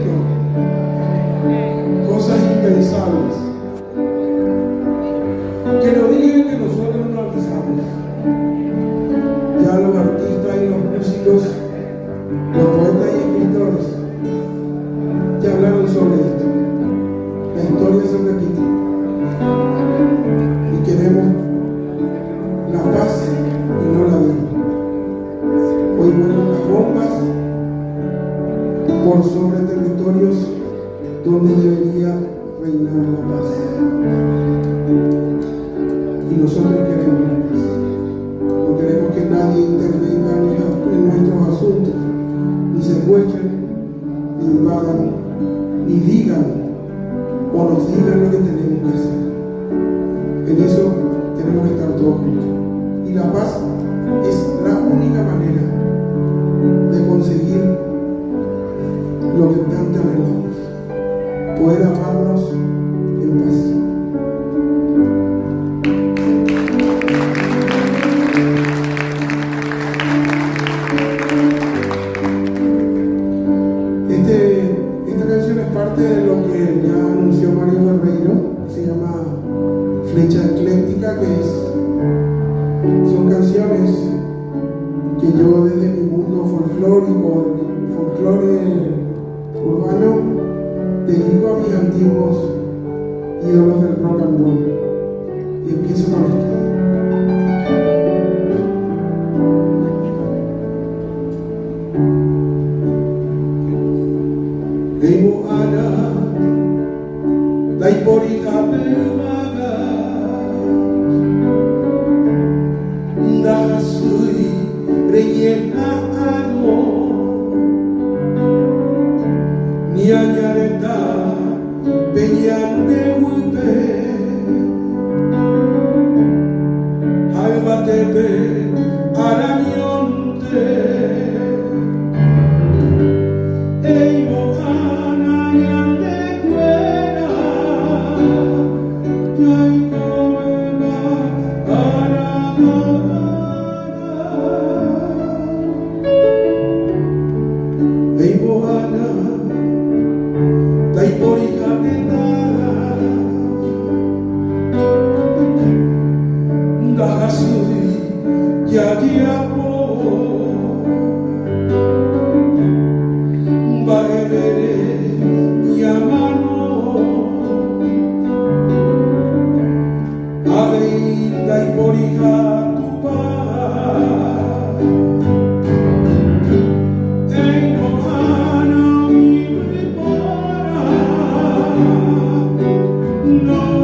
ocurriendo cosas impensables. Que no digan que nosotros no avisamos. Ya los artistas y los músicos, los poetas y escritores, ya hablaron sobre esto. La historia se repite. Y queremos la paz y no la guerra. Hoy vuelan las bombas por sobre territorios donde debería reinar la paz. Y nosotros queremos la paz. No queremos que nadie intervenga en nuestros asuntos, ni secuestren, ni invadan, ni digan o nos digan lo que tenemos que hacer. En eso tenemos que estar todos juntos. Y la paz es la única manera de conseguir lo que tanto anhelamos, poder amarnos en paz. Esta canción es parte de lo que ya anunció Mario Ferreiro, se llama Flecha Ecléctica, que son canciones que yo desde mi mundo folclórico, el folclore urbano, dedico a mis antiguos ídolos del rock and roll. Y empiezo con esto. Eimo'ãna ndaiporihápe yvága, ndahasýi reñeha'ãrõ, ni aña retã pe ñande guýpe, ha yvatépe arañónte. Eimo'ãna ñandekuéra jaikovéva ára ha ára. Eimo'ãna ndaiporiha tetã, ndahasýi jajeapo. Mba'evére ñamano, avei ndaiporiha Tupã. Eimo'ãna umi yvypóra noñorãirõ.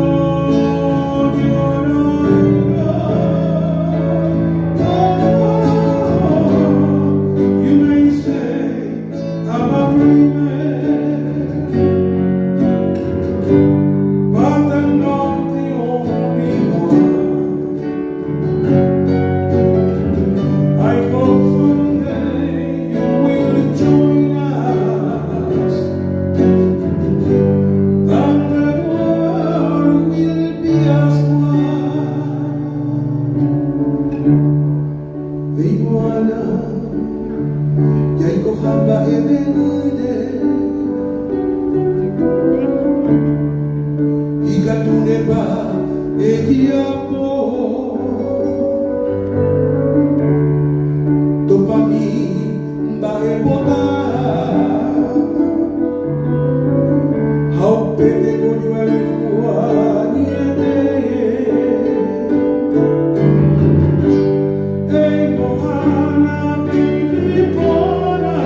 Oh, you may say I'm a dreamer, but I'm not the only one. I hope someday you will join us, and the world will be as one. Eimo'ãna jaikoha mba'eve'ỹre, ikatúnepa ejapo topami mba'epota ha upe tekojoayhu añete. Eimo'ãna pe yvypóra.